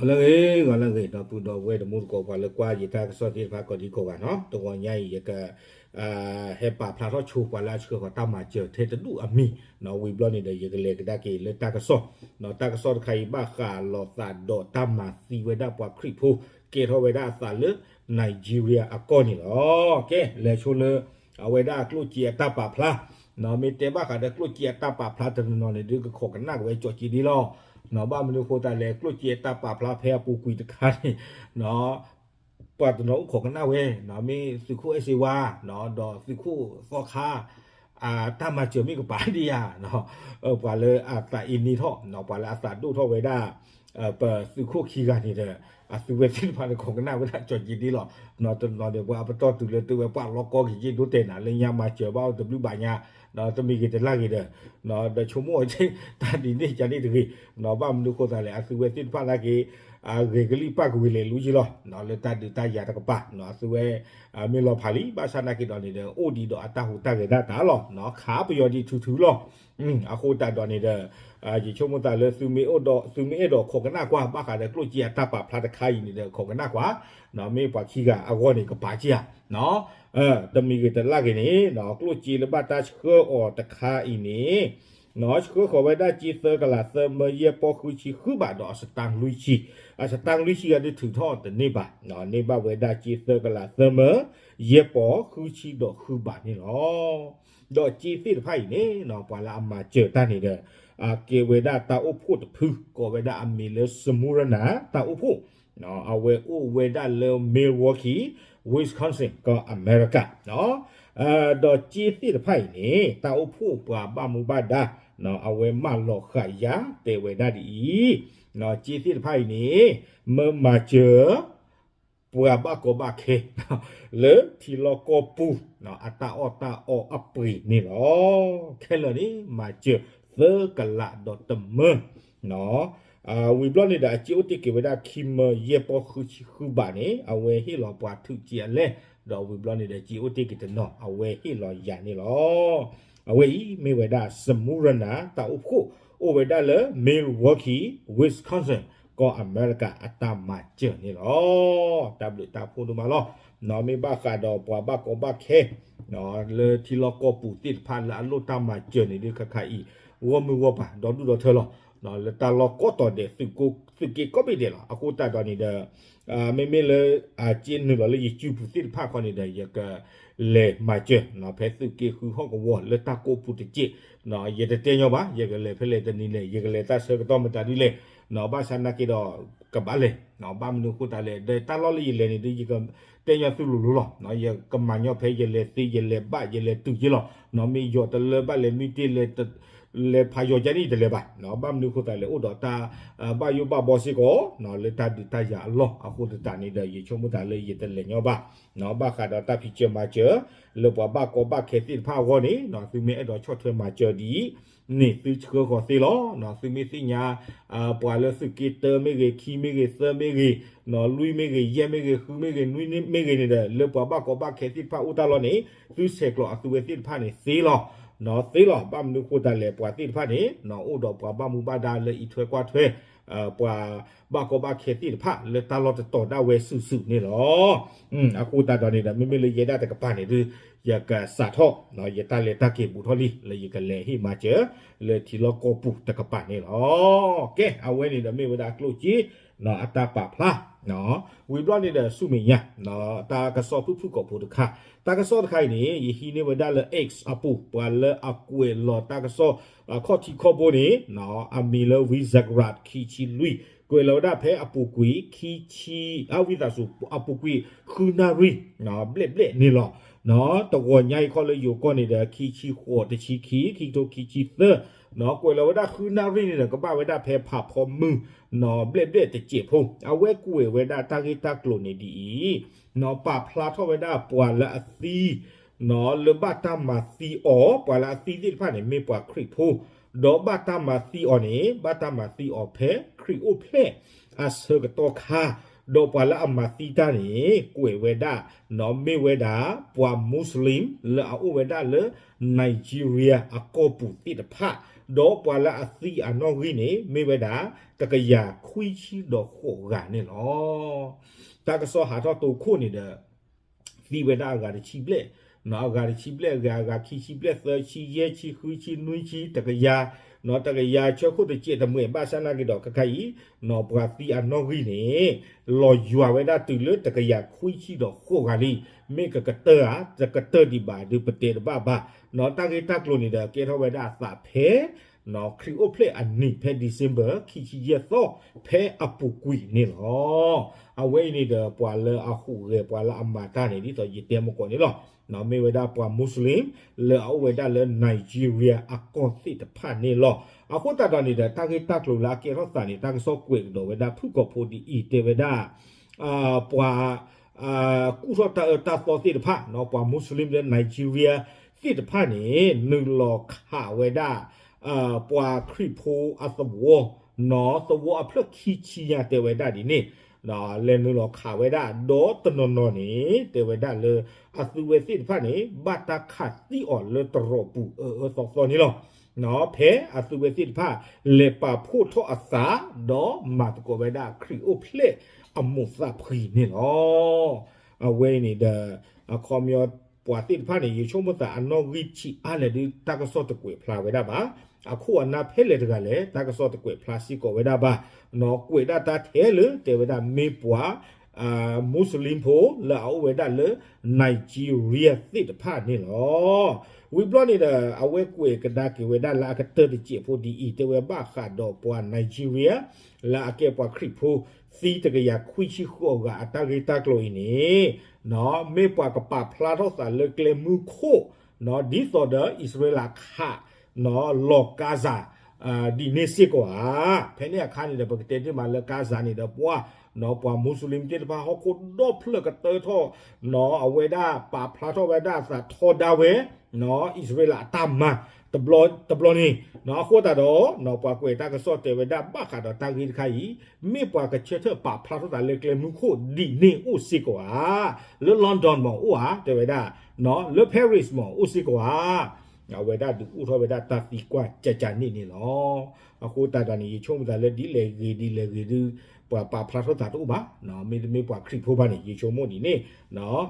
ဂီၤလၢအဂ့ၤ ဂီၤလၢအဂ့ၤ ဒီပုၢ်ဒီဝဲၢ်တံၤသကိး ပှၤလၢကွၢ်ယတၢ်ကစီၣ်သ့ၣ်တဖၣ်ကိးဒံကိးဂၤနီၤ, တဂီၤညါအံၤ ယက ဟဲပာ်ဖျါထီၣ်ဆိပှၤလၢအဆှၢဃီၤတၢ်မၤစၢၤထဲတဒူၣ်အမံၤနီၤ, ဝံၤဘျီန့ၣ်ဒီး ယကလဲၤကဒါက့ၤလၢတၢ်ကစီၣ်နီၤ, တၢ်ကစီၣ်တခါအံၤ ဘၣ်ဃးလိာ်သးဒီးတၢ်မၤသံဝဲဒၣ်ပှၤခရံာ်ဖိ ကဲထီၣ်ဝဲဒၣ်အသးလၢ Nigeria အကီၢ်န့ၣ်လီၤ. ကဲ လဲၤဆိလၢ အဝဲဒၣ်ကျိၣ်စ့အတၢ်ပာ်ဖျါနီၤ, မ့ၢ်တဲဘၣ်ဃးဒီးကျိၣ်စ့အတၢ်ပာ်ဖျါတနီၤနီၤန့ၣ် ဒုးကခိးကနၣ်က့ၤဝဲကၠီၣ်ကၠ့ဒ်လီၤနီၤ, ဘၣ်မနုၤအဃိသတးလဲၣ် ကျိၣ်စ့အတၢ်ပာ်ဖျါဖဲအပူၤကွံာ်တခါန့ၣ်နီၤ ပှၤတနီၤအိၣ်ခိးကနၣ်ဝဲနီၤ, မ့ၢ်သုးခိၣ်အဲၣ်စ့ဝါနီၤ, ဒီးသုးခိၣ်သီခါ အတၢ်မၤစၢၤမ့ၢ်ကပၤဒံးဧါနီၤ, ပှၤလၢအသးအ့န့ထီၣ်နီၤ, ပှၤလၢအသးဒိၣ်ထီၣ်ဝဲဒၣ် ပသုးခိၣ်ခံဂၤန့ၣ်ဒီး အသုဝဲသ့ၣ်တဖၣ်န့ၣ် ခိးကနၣ်ဝဲဒၣ်ကၠီၣ်ကၠ့ဒ်လီၤနီၤ, တနီၤန့ၣ်ပှၤအပတီၢ်တုၤလၢတဝဲပှၤလီၤကီက့ၤက့ၤဒိတဲာ်နၤ လၢညါမၤစၢၤဘၣ်အိၣ်တဘျုးဘၣ်ညါနီၤ, တမံၤဂ့ၤတလၢ်ဂ့ၤဒီး ဒီးဆိကမိၣ်အီၤ တၢ်ဒ်န့ၣ်ကန့ၣ်တဂ့ၤနီၤ, ဘၣ်မနုၤအဃိသတးလဲၣ် အသုဝဲသ့ၣ်တဖၣ်နာ်က့ၤ အဂဲၤကလံၣ်ပာ်ကဝံၤလဲၤလူၤက့ၤလီၤနီၤ, လၢတၢ်ဒုးတၢ်ယၤတကပၤနီၤ, အသုဝဲ မ့ၢ်လီၤဖးလံ ဘၣ်ဆၣ်နာ်က့ၤဒီးန့ၣ်ဒီး အိၣ်ဒံးဒီးအတၢ်ဟူးတၢ်ဂဲၤဒၣ်တၢ်လီၤနီၤ, ခးပယီၤဒံးထုထုလီၤ. အဃိသတးဒီးန့ၣ်ဒီး ယဆိကမိၣ်သးလၢ သုမ့ၢ်အဲၣ်ဒိးခိးကနၣ်ကွၢ် ဘၣ်ဃးဒီးကျိၣ်စ့အတၢ်ပာ်ဖျါတခါအံၤန့ၣ်ဒီး ခိးကနၣ်ကွၢ်နီၤ, မ့ၢ်ပှၤခံဂၤအဂီၢ်န့ၣ် ကပာ်က့ၤဧါ တမံၤဂ့ၤတလၢ်ဂ့ၤန့ၣ်နီၤ, ကျိၣ်စ့လၢဘၣ်တၢ်ဆှၢအီၤတခါအံၤန့ၣ်နီၤ, ဆှၢဃီၤဝဲဒၣ်စ့သၢကလးသၢမၢယဲၢ်ပီၢ်ဃုဆံဃုဘး ဒီးအစတါလွံၢ်ဆံ, အစတါလွံၢ်ဆံဂၤဒုးထုးထီၣ်တန့ၢ်ဘၣ်နီၤ, န့ၢ်ဘၣ်ဝဲဒၣ်စ့သၢကလးသၢမၢယဲၢ်ပီၢ်ဃုဆံဒီးဃုဘးန့ၣ်လီၤ. ဒီးစ့သ့ၣ်တဖၣ်အံၤန့ၣ်နီၤ, ပှၤလၢအမၤစၢၤတၢ်န့ၣ်ဒီး အကဲဝဲဒၣ်တၢ်အိၣ်ဖှိၣ်တဖု ကိးဝဲဒၣ်အမံၤလၢ Smyrna တၢ်အိၣ်ဖှိၣ်နီၤ, အဝဲအိၣ်ဝဲဒၣ်လၢ Milwaukee Wisconsin ကီၢ်အမဲရကၤနီၤ, ဒီးစ့သ့ၣ်တဖၣ်အံၤန့ၣ် တၢ်အိၣ်ဖှိၣ်ပှၤဘၣ်မူဘၣ်ဒါနီၤ, အဝဲမၢလီၤဃာ်ယၤတဲဝဲဒၣ်ဒ်အံၤနီၤ, စ့သ့ၣ်တဖၣ်အံၤန့ၣ် မၢမၤစၢၤ ပှၤဘၣ်ကီဘၣ်ခဲ လၢထံလီၢ်ကီၢ်ပူၤ အတၢ်အီၣ်တၢ်အီအပှ့ၤန့ၣ်လီၤ. ခဲလၢာ်န့ၣ် မၤစၢၤသၢကလးဒီးတမၢ ဝံၤဘျီန့ၣ်ဒီး အစ့အိၣ်တ့ၢ်က့ၤဝဲဒၣ်ခံမၢယဲၢ်ပီၢ်ဃုဆံဃုဘးန့ၣ် အဝဲဟ့ၣ်လီၤပှၤထုးစ့အလဲၣ်, ဒီးဝံၤဘျီန့ၣ်ဒီး စ့အိၣ်တ့ၢ်က့ၤတနီၤ အဝဲဟ့ၣ်လီၤယၤန့ၣ်လီၤ. အဝဲအံၤမ့ၢ်ဝဲဒၣ် Smyrna တၢ်အိၣ်ဖှိၣ် အိၣ်ဝဲဒၣ်လၢ Milwaukee Wisconsin ကီၢ်အမဲရကၤအတၢ်မၤစၢၤန့ၣ်လီၤ. တၢ်ဘျုးတၢ်ဖှိၣ်ဒိၣ်မးလီၤ. မ့ၢ်ဘၣ်ဃးဒီးပှၤဘၣ်ကီဘၣ်ခဲ လၢထံလီၢ်ကီၢ်ပူၤသ့ၣ်တဖၣ်လၢအလိၣ်တၢ်မၤစၢၤန့ၣ်ဒုးခါခါအံၤ ဂီၢ်မုၢ်ဂီၢ်ပၤ ဒီဒူၣ်ဒီထၢလီၤ. လၢတၢ်လီၢ်ကိးတီၤဒဲး သုးက့ကိးဘ့ၣ်ဒဲးလီၤ. အဃိသတးဒီးန့ၣ်ဒီး မ့မ့ၢ်လၢ အစ့နုာ်လီၤလၢယစုပူၤသ့ၣ်တဖၣ်ခီန့ၣ်ဒီး ယကလဲၤမၤစၢၤ ဖဲသုးက့ဃုဟီၣ်ကဝီၤလၢတၢ်ကိးပူၤတစဲး ယတတဲညီဘၣ် ယကလဲၤဖဲလဲၣ်တနံၤလဲၣ် ယကလဲၤတၢ်ဆၢကတီၢ်မတၤဒ်လဲၣ် ဘၣ်ဆၣ်နာ်က့ဒီး ကဘၣ်လဲၤ ဘၣ်မနုၤအဃိသတးလဲၣ် ဒီးတၢ်လီၢ်လၢယလဲၤန့ၣ်ဒီး ယကတဲညီသုလိၤလိၤလီၤ. ယကမၤညီဖဲယလဲၤသ့ ယလဲၤဘၣ် ယလဲၤတုၤက့လီၤ. မ့ၢ်ယီၤတလၢဘၣ်လဲၤမံတ့ၢ် လဲၤဖးယီၤကန့ၣ် ယတလဲၤဘၣ်. ဘၣ်မနုၤအဃိသတးလဲၣ် အိၣ်ဒီးတၢ်ဘၣ်ယိၣ်ဘၣ်ဘီစ့ၢ်ကီး လၢတၢ်ဒုးတၢ်ယၤအလီၢ် အဃိသတးန့ၣ်ဒီး ယဆိကမိၣ်သးလၢယတလဲၤညီဘၣ် ဘၣ်ဃးဒီးတၢ်ဖံးစၢၤမၤစၢၤ လၢပှၤဘၣ်ကီဘၣ်ခဲသ့ၣ်တဖၣ်အဂီၢ်န့ၣ် သုမ့ၢ်အဲၣ်ဒိးဆီၣ်ထွဲမၤစၢၤဒ်အံၤန့ၣ် သုဆှၢဃီၤသ့လီၤ. သုမ့ၢ်သ့ၣ်ညါ ပှၤလၢသုးက့တၢမ့ၢ်ဂ့ၤ ခံမ့ၢ်ဂ့ၤ သၢမ့ၢ်ဂ့ၤ လွံၢ်မ့ၢ်ဂ့ၤ ယဲၢ်မ့ၢ်ဂ့ၤ ဃုမ့ၢ်ဂ့ၤ နွံမ့ၢ်ဂ့ၤန့ၣ်ဒီး လၢပှၤဘၣ်ကီဘၣ်ခဲသ့ၣ်တဖၣ်အိၣ်တၢ်လီၢ်န့ၣ် သုဆဲးကျိးအသုဝဲသ့ၣ်တဖၣ်န့ၣ်သ့လီၤ. သ့လီၤ ဘၣ်မနုၤအဃိသတးလဲၣ် ပှၤသ့ၣ်တဖၣ်န့ၣ် အိၣ်ဒီးပှၤဘၣ်မူဘၣ်ဒါလၢအံးထွဲကွၢ်ထွဲ ပှၤဘၣ်ကီဘၣ်ခဲသ့ၣ်တဖၣ်လၢတၢ်လီၢ်တတီၤဒၣ်ဝဲစုာ်စုာ်န့ၣ်လီၤ. အဃိသတးဒီးန့ၣ်ဒီး မ့မ့ၢ်လၢယဲဒၣ်တကပၤန့ၣ်ဒုး ယကစးထီၣ် ယတၢ်လဲၤတၢ်က့ၤဘူးထီၣ်လံ လၢယကလဲၤဟ့ၣ်မၤစၢၤ လၢထံလီၢ်ကီၢ်ပူၤတကပၤန့ၣ်လီၤ. ကဲ အဝဲန့ၣ်ဒီးမ့ၢ်ဝဲဒၣ်ကျိၣ်စ့ အတၢ်ပာ်ဖျါ ဝံၤဘျီန့ၣ်ဒီးဆူမဲာ်ညါ တၢ်ကစီၣ်ဖုၣ်ဖုၣ်ကိာ်ဖိတခါ တၢ်ကစီၣ်တခါအံၤန့ၣ် ယဟံးန့ၢ်ဝဲဒၣ်လၢ X အပူၤ ပှၤလၢအကွဲးလီၤတၢ်ကစီၣ် ခီၣ်ထံးခီၣ်ဘိန့ၣ် အမံၤလၢ ဝံစကရး ခံဆံလွံၢ် ကွဲးလီၤဝဲဒၣ်ဖဲအပူၤကွံာ် ခံဆံ အဝံသးစူၤ အပူၤကွံာ် ဃုနၣ်ရံၣ် ဘျဲၣ်ဘျဲၣ်န့ၣ်လီၤ. တဂီၤညါအံၤခီလၢယိၤကီၢ်န့ၣ်ဒီး ခံဆံဃိး တဆံခံ ခံကထိခံဆံသၢ ကွဲးလီၤဝဲဒၣ်ဃုနၣ်ရံၣ်န့ၣ်ဒီး ကဘၣ်ဝဲဒၣ်ဖဲဖးဖီမုၢ် ဘျဲၣ်ဘျဲၣ်တစဲးဖိ အဝဲကွဲးဝဲဒၣ်တၢ်ဂ့ၢ်တၢ်ကျိၤန့ၣ်ဒ်အံၤ ပာ်ဖျါထီၣ်ဝဲဒၣ်ပှၤလၢအသံ လၢဘၣ်တၢ်မၤသံအီၤ ပှၤလၢအသံသ့ၣ်တဖၣ်န့ၣ် မ့ၢ်ပှၤခရံာ်ဖိ ဒီးဘၣ်တၢ်မၤသံအီၤန့ၣ် ဘၣ်တၢ်မၤသံအီၤဖဲခရံာ်အိၣ်ဖျဲၣ်အဆၢကတီၢ်ခါ ဒီးပှၤလၢအမၤသံတၢ်န့ၣ် ကွဲးဝဲဒၣ် မ့ၢ်ဝဲဒၣ် ပှၤ Muslim လၢအအိၣ်ဝဲဒၣ်လၢ Nigeria အကီၢ်ပူၤသ့ၣ်တဖၣ်, ဒီးပှၤလၢအသံအနီၣ်ဂံၢ်န့ၣ် မ့ၢ်ဝဲဒၣ် တကယၤခွံဆံဒီးဃိးဂၤန့ၣ်လီၤ. တၢ်ကစီၣ်ဟးထီၣ်တိခိၣ်န့ၣ်ဒီး သံဝဲဒၣ်အဂၤတဆံဘျဲၣ်, အဂၤတဆံဘျဲၣ်ဂၤ အဂၤခံဆံဘျဲၣ် သၢဆံ ယဲၢ်ဆံ ဃုဆံ နွံဆံ တကယၤ, တကယၤဆၢခိၣ်တစဲးတမှဲာ် ဘၣ်ဆၣ်နာ်က့ဒီးခဲခါအံၤ ပှၤသံအနီၣ်ဂံၢ်န့ၣ် လီၤယွၤဝဲဒၣ်တုၤလၢတကယၤခွံဆံဒီးဃိးဂၤလံ. မ့ၢ်ကကတၢၢ်ဧါ တကတၢၢ်ဒံးဘၣ်ဒုးပတဲတဘၣ်ဘၣ်. တၢ်ဂ့ၢ်တၢ်ကျိၤန့ၣ်ဒီး ကဲထီၣ်ဝဲဒၣ်အသးဖဲ ခရံာ်အိၣ်ဖျဲၣ်အနံၣ်ဖဲ December ခံဆံယဲၢ်သီ ဖဲအပူၤကွံာ်န့ၣ်လီၤ. အဝဲအံၤန့ၣ်ဒီး ပှၤလၢအဟူးဂဲၤ ပှၤလၢအမၤတၢ်န့ၣ် ဒ်သိးယတဲမကီးန့ၣ်လီၤ. မ့ၢ်ဝဲဒၣ်ပှၤ Muslim လၢအအိၣ်ဝဲဒၣ်လၢ Nigeria အကီၢ်သ့ၣ်တဖၣ်န့ၣ်လီၤ. အဃိသတးဒီးန့ၣ်ဒီး တၢ်ဂ့ၢ်တၢ်ကျိၤလၢအကဲထီၣ်သးန့ၣ် တၢ်ကစီၣ်ကွဲးကဒီးဝဲဒၣ်ဖုၣ်ကိာ်ဖိဒ်အံၤ တဲဝဲဒၣ် ပှၤ ကူၣ်ထီၣ်တၢ်အၢတၢ်သီသ့ၣ်တဖၣ် ပှၤ Muslim လၢ Nigeria သ့ၣ်တဖၣ်န့ၣ် နုာ်လီၤခးဝဲဒၣ် ပှၤခရံာ်ဖိအသဝီ, သဝီအဖျၢၣ်ခံဆံညါ တဲဝဲဒၣ်ဒ်န့ၣ်, လဲၤနုာ်လီၤခးဝဲဒၣ် ဒီးတနီၤနီၤန့ၣ် တဲဝဲဒၣ်လၢ အသုဝဲသ့ၣ်တဖၣ်န့ၣ် ဘၣ်တၢ်ခးသံအီၤလၢတရီးပူၤအၢအၢသီသီန့ၣ်လီၤ. ဖဲအသုဝဲသ့ၣ်တဖၣ် လဲၤပာ်ဖှိၣ်ထီၣ်အသး ဒီးမၤသကိးဝဲဒၣ်ခရံာ်အိၣ်ဖျဲၣ်အမိၢ်သးဖှံန့ၣ်လီၤ. အဝဲအံၤန့ၣ်ဒီး အခီပညီ ပှၤသ့ၣ်တဖၣ်န့ၣ် ယဆိကမိၣ်သးအနီၣ်ဂံၢ်ဆံးအါလဲၣ်ဒုး တၢ်ကစီၣ်တကွဲးဖျါဝဲဒၣ်ဘၣ်. အခိၣ်အနၢ်ဖဲလဲၣ်တဂၤလဲၣ် တၢ်ကစီၣ်တကွဲးဖျါစ့ၢ်ကီးဝဲဒၣ်ဘၣ်. ကွဲးဒၣ်တၢ်ထဲလၢ တဲဝဲဒၣ်မ့ၢ်ပှၤ Muslim ဖိလၢအအိၣ်ဝဲဒၣ်လၢ Nigeria သ့ၣ်တဖၣ်န့ၣ်လီၤ. ဝံၤဘျီန့ၣ်ဒီး အဝဲကွဲးကဒါက့ၤဝဲဒၣ်လၢအကတၢၢ်တစဲးဖိဒ်အံၤ တဲဝဲဘၣ်ဃးဒီးပှၤ Nigeria လၢအကဲပှၤခရံာ်ဖိ သံတကယၤခွံဆံဃိးဂၤအတၢ်ဂ့ၢ်တၢ်ကျိၤအံၤန့ၣ် မ့ၢ်ပှၤကပာ်ဖျါထီၣ်သးလၢကျဲမုၢ်ခိၣ် ဒ်သိးဒီးအံၣ်စရ့လးခး လီၤကါစၤ ဒ်န့ၣ်စ့ၢ်ကီးဧါ. ဖဲန့ၣ်အခါန့ၣ်ဒီး ပကတဲတ့ၢ်မးလၢကါစၤန့ၣ်ဒီး ပှၤ ပှၤ Muslim သ့ၣ်တဖၣ်ဟီၣ်ခိၣ်ဒီဖျၢၣ်ကတၢၢ်ထီၣ် အဝဲဒၣ်ပာ်ဖျါထီၣ်ဝဲဒၣ်အသးထီဒါဝဲ အံၣ်စရ့လးအတၢ်မၤ တဘျီန့ၣ် အဃိသတးဒီး ပှၤကွဲးတၢ်ကစီၣ်တဲဝဲဒၣ်ဘၣ်ဃးဒီးတၢ်ဂ့ၢ်တခါအံၤ မ့ၢ်ပှၤကဆၢထၢၣ်ပာ်ဖျါထီၣ်သးလၢကျဲမုၢ်ခိၣ်ဒ်န့ၣ်အိၣ်စ့ၢ်ကီးဧါ. လၢ London မ့ၢ်အိၣ်ဧါ တဲဝဲဒၣ် လၢ Paris မ့ၢ်အိၣ်စ့ၢ်ကီးဧါ. အဝဲဒၣ်ဒုးအိၣ်ထီၣ်ဝဲဒၣ်တၢ်သံကွၢ်ကကန့ၣ်န့ၣ်လီၤ. အဃိသတးဒီးန့ၣ် ယဆိကမိၣ်သးလၢဒ်လဲၣ်ဂ့ၤဒ်လဲၣ်ဂ့ၤဒုး ပှၤပာ်ဖျါထီၣ်သးတအိၣ်ဘၣ်, မ့တမ့ၢ်ပှၤခရံာ်ဖိဘၣ်န့ၣ် ယဆိကမိၣ်ဒ်န့ၣ်.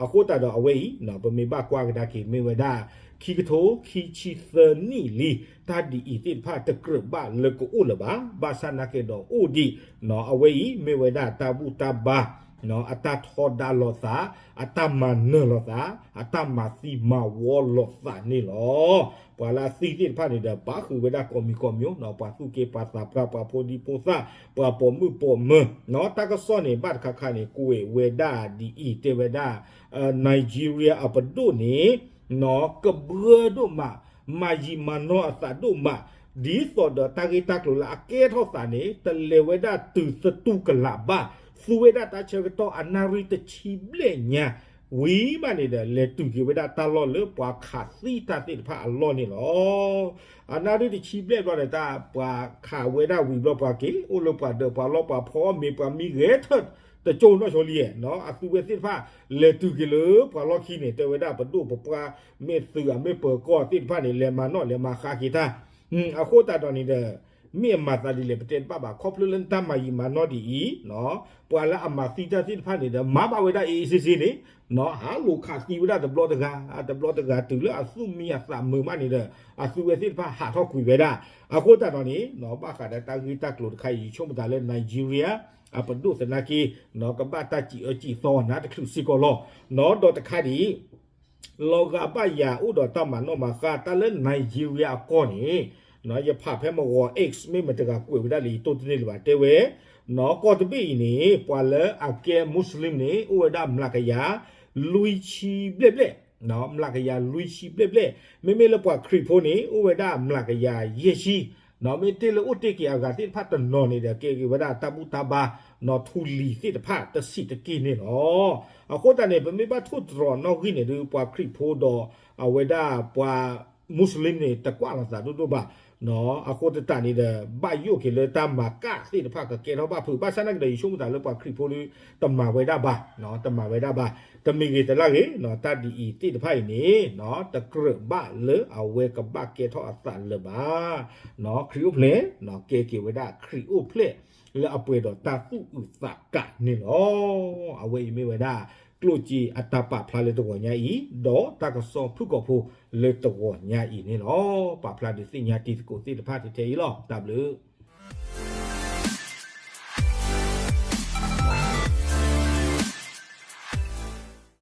အဃိသတးဒီးအဝဲအံၤ ပမ့ၢ်ဘၣ်ကွၢ်ကဒါက့ၤ မ့ၢ်ဝဲဒၣ် ခံကထိခံဆံသၢနံၣ်လံ တၢ်ဒ်အံၤသ့ၣ်တဖၣ်တကြၢးဘၣ်လၢကအိၣ်လၢၤဘၣ်. ဘၣ်ဆၣ်နာ်က့ဒီးအိၣ်ဒံး အဝဲအံၤ မ့ၢ်ဝဲဒၣ်တၢ်ဘူၣ်တၢ်ဘါ အတၢ်ထီဒါလိာ်သး, အတၢ်မၤနၢၤလိာ်သး, အတၢ်မၤသံမၤဝီလိာ်သးန့ၣ်လီၤ. ပှၤလၢအသံသ့ၣ်တဖၣ်န့ၣ်ဒီး ပာ်ဃုာ်ဝဲဒၣ်ကိးမံၤကိးမံၤ, ပှၤသူၣ်က့ပှၤသးပှၢ် ပှၤဖိဒံဖိသၣ် ပှၤပိာ်မုၣ်ပိာ်မၢၤ, တၢ်ကစီၣ်န့ၣ် ဘၣ်တခါခါန့ၣ် ကွဲးဝဲဒၣ်ဒ်အံၤ တဲဝဲဒၣ် Nigeria အပဒိၣ်န့ၣ် ကဘှၢဒိၣ်မး, မၤယံာ်မၤနီၢ်အသးဒိၣ်မး, ဒ်သိးဒီးတၢ်ဂ့ၢ်တၢ်ကျိၤလၢအကဲထီၣ်သးန့ၣ် တလဲၤဝဲဒၣ်တုၤသတူၢ်ကလာ်ဘၣ်, သူဝဲဒၣ်တၢ်ဆၢကတီၢ်အနၣ်ရံၣ်တဆံဘျဲၣ်ညါ ဝံၤမးန့ၣ်ဒီး လဲၤတုၤက့ၤဝဲဒၣ်တၢ်လီၢ်လၢပှၤခးသံတၢ်သ့ၣ်တဖၣ်အလီၢ်န့ၣ်လီၤ. အနၣ်ရံၣ်တဆံဘျဲၣ်ဘျီန့ၣ် တၢ်ပှၤခးဝဲဒၣ်ဝံၤဘျီ ပှၤက့ၤအိၣ်လၢပှၤဒၢးပှၤလီၢ်ပှၤဖီအီၣ်မ့ၤ ပှၤမံဂဲၤထၢၣ်တကၠိနီၢ်ဆိလံ, အသုဝဲသ့ၣ်တဖၣ် လဲၤတုၤက့ၤလၢပှၤလီၢ်ခံန့ၣ် တဲဝဲဒၣ်ပဒိၣ်ပပှၢ် မ့ၢ်သုးအမ့ၢ်ပၢၤကီၢ်သ့ၣ်တဖၣ်န့ၣ် လဲၤမၤနီၣ်လဲၤမၤဃါက့ၤတၢ်. အဃိသတးဒီးန့ၣ်ဒီး မ့ၢ်အမၤသးဒ်လဲၣ် ပတဲတဘၣ်ဘၣ် ခီဖျိလၢနတၢ်မၤယံာ်မၤနီၢ်ဒ်အံၤ, ပှၤလၢအမၤသံတၢ်သ့ၣ်တဖၣ်န့ၣ်ဒီး မၤဘၣ်ဝဲဒၣ်အ့ၣ်အ့ၣ်စ့စ့န့ၣ်, ဟးလိာ်ခးသံဝဲဒၣ်တဘျီတဂၤ တဘျီတဂၤ တုၤလၢအသူၣ်မံအသးမုာ်မးန့ၣ်ဒီး အသုဝဲသ့ၣ်တဖၣ်ဟးထီၣ်ကွံာ်ဝဲဒၣ်. အဃိသတးဒီးန့ၣ် ဘၣ်ဃးဒီးတၢ်ဂ့ၢ်တၢ်ကျိၤတခါအံၤ ယဆိကမိၣ်သးလၢ Nigeria အပဒိၣ်သနာ်က့ ကဘၣ်တၢ်စံးအၢစံးသီနါတချုးစ့ၢ်ကီးလီၤ. ဒီးတခါဒ်အံၤ လီၤဂာ်ဘၣ်ယၤအိၣ်ဒီးတၢ်မၤနီၣ်မၤဃါတၢ်လၢ Nigeria အကီၢ်န့ၣ်, ယဖးဖဲမဂီၤ X မ့ၢ်မတဂၤကွဲးဝဲဒၣ်လၢယတိၢ်တန့ၢ်လၢၤဘၣ် တဲဝဲ, ကီၢ်တဘ့ၣ်အံၤန့ၣ် ပှၤလၢအကဲ Muslim န့ၣ် အိၣ်ဝဲဒၣ်မျးကယၤလွံၢ်ဆံဘျဲၣ်ဘျဲၣ်, မျးကယၤလွံၢ်ဆံဘျဲၣ်ဘျဲၣ်, မ့မ့ၢ်လၢပှၤခရံာ်ဖိန့ၣ် အိၣ်ဝဲဒၣ်မျးကယၤယဲၢ်ဆံ, မ့ၢ်တ့ၢ်လၢအိၣ်တ့ၢ်က့ၤအဂၤသ့ၣ်တဖၣ်တနီၤန့ၣ်ဒီး ကဲက့ၤဝဲဒၣ်တၢ်ဘူၣ်တၢ်ဘါ ထူလံၤသ့ၣ်တဖၣ်တဆံးတက့ၢ်န့ၣ်လီၤ. အဃိသတးန့ၣ် ပမ့ၢ်ဘၣ်ထိၣ်သတြီၤနီၣ်ဂံၢ်န့ၣ်ဒုး ပှၤခရံာ်ဖိဒီး အဝဲဒၣ်ပှၤ Muslim န့ၣ် တကွၢ်လိာ်သးဒိၣ်ဒိၣ်ဘၣ်. အဃိသတးန့ၣ်ဒီး ဘၣ်ယိၣ်က့ၤလၢတၢ်မၤကၣ်သ့ၣ်တဖၣ်ကကဲထီၣ်ဘၣ်ဖုး, ဘၣ်ဆၣ်သနာ်က့ဒီး ယဆိကမိၣ်သးလၢပှၤခရံာ်ဖိဒီး တမၤဝဲဒၣ်ဘၣ်, တမၤဝဲဒၣ်ဘၣ်. တမံၤဂ့ၤတလၢ်ဂ့ၤ, တၢ်ဒ်အံၤသ့ၣ်တဖၣ်အံၤန့ၣ် တကြၢးဘၣ်လၢအဝဲကဘၣ်ကဲထီၣ်အသးလၢၤဘၣ်. ခရံာ်အိၣ်ဖျဲၣ် ကဲက့ၤဝဲဒၣ်ခရံာ်အိၣ်ဖျဲၣ် လၢအပှဲၤဒီးတၢ်သူၣ်အုးသးကးန့ၣ်လီၤ. အဝဲအံၤမ့ၢ်ဝဲဒၣ် ကျိၣ်စ့အတၢ်ပာ်ဖျါလၢတဂီၤညါအံၤ, ဒီးတၢ်ကစီၣ်ဖုၣ်ကိာ်ဖိလၢတဂီၤညါအံၤန့ၣ်လီၤ. ပာ်ဖျါဒုးသ့ၣ်ညါတံၤသကိးသ့ၣ်တဖၣ်ထဲထဲအံၤလီၤ. တၢ်ဘျုး